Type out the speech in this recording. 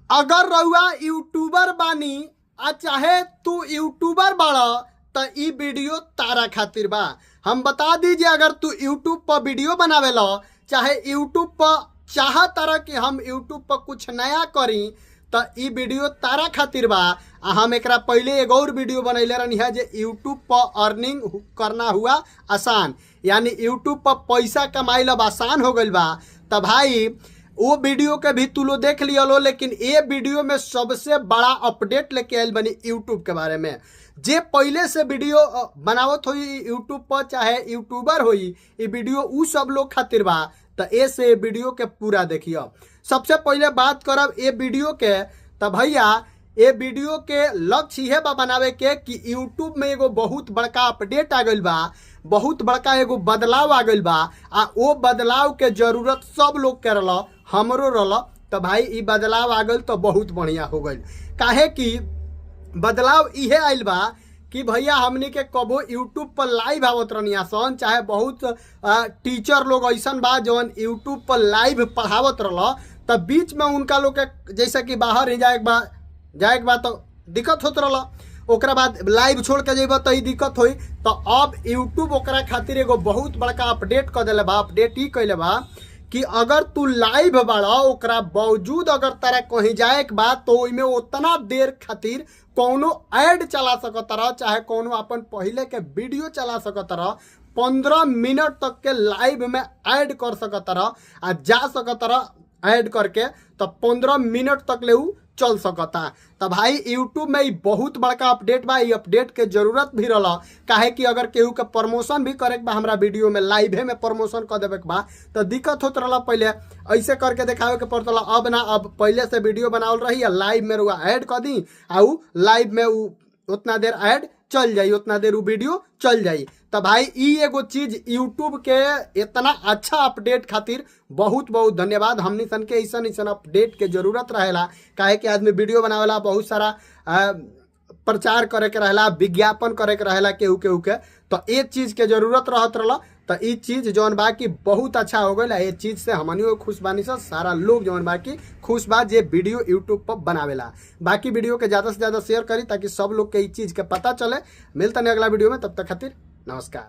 अगर रउआ यूट्यूबर बानी आ चाहे तू यूट्यूबर बाड़ा त इ वीडियो तारा खातिर बा। हम बता दीजिए, अगर तू यूट्यूब पर वीडियो बनावेला, चाहे यूट्यूब पर चाह तारा कि हम यूट्यूब पर कुछ नया करी, त इ वीडियो तारा खातिर बा। आ हम एकरा पहले एगो और वीडियो बनैले रहनी है जे यूट्यूब पर अर्निंग करना हुआ आसान, यानी यूट्यूब पर पैसा कमाइल अब आसान हो गइल बा। त भाई वो वीडियो के भी तू लोग देख लिया लो, लेकिन ये वीडियो में सबसे बड़ा अपडेट लेके आयल बनी यूट्यूब के बारे में। जे पहले से वीडियो बनावत होई यूट्यूब पर, चाहे यूट्यूबर होई, ये वीडियो उ सब लोग खातिर बा। त ए से वीडियो के पूरा देखियो। सबसे पहले बात करब ये वीडियो के, त भैया ये वीडियो के लक्ष्य इहे बा बनावे के कि यूट्यूब में एगो बहुत बड़का अपडेट आ गइल बा, बहुत बड़का एगो बदलाव आ गइल बा। आ वो बदलाव के जरूरत सब लोग के रहल, हमरो रहल। त भाई ई बदलाव आ गइल तो बहुत बढ़िया हो गइल। काहे कि बदलाव इहे आइल बा कि भैया हमनी के कबो यूट्यूब पर लाइव आवत रहनी सन, चाहे बहुत टीचर लोग ऐसन बा जवन यूट्यूब पर लाइव पढ़ावत रहल, त बीच में उनका लोग के जैसे कि बाहर ही जाए के बा तो दिक्कत होत रहल। ओकरा बाद लाइव छोड़ के जेब तो ई दिक्कत होई। तो अब यूट्यूब ओकरा खातिर एगो बहुत बड़का अपडेट कर देले बा। अपडेट ई कैले बा कि अगर तू लाइव बाड़ा, ओकरा बावजूद अगर तारा कहीं जाए के बा, तो ओइमे उतना देर खातिर कौनो ऐड चला सकत रह, चाहे कौनो अपन पहले के वीडियो चला सकत रह। 15 मिनट तक के लाइव में ऐड कर सकत रह आ जा सकत रह ऐड करके, तो 15 मिनट तक ले उ चल सकता। त भाई यूट्यूब में ई बहुत बड़का अपडेट बा। ई अपडेट के जरूरत भी रहल, काहे कि अगर केहू के प्रमोशन भी करे के बा, हमरा वीडियो में लाइवे में प्रमोशन कर देवे के बा, त दिक्कत होत रहल। पहले ऐसे करके देखावे के पड़त रहल। अब ना, अब पहले से वीडियो बनावल रही आ लाइव में रुआ ऐड कर दी आ उ लाइव में उ उतना देर ऐड चल जाई, उतना देर उ वीडियो चल जाई। त भाई ई एगो चीज यूट्यूब के इतना अच्छा अपडेट खातिर बहुत बहुत धन्यवाद। हमनी सन के ऐसन ऐसन अपडेट के जरूरत रहेला, काहे कि आदमी वीडियो बनावेला, बहुत सारा प्रचार करे के रहेला, विज्ञापन करे के रहेला केहू केहू के, तो ये चीज के जरूरत रहत रहल। तो ई चीज जौन बा कि बहुत अच्छा हो गइल। ये चीज से हमनियो खुश बानी स, सारा लोग जौन बा कि खुश बा जे वीडियो यूट्यूब पर बनावेला। बाकी वीडियो के ज़्यादा से ज़्यादा शेयर करी ताकि सब लोग के ई चीज के पता चले। मिलता नहीं अगला वीडियो में, तब तक खातिर नमस्कार।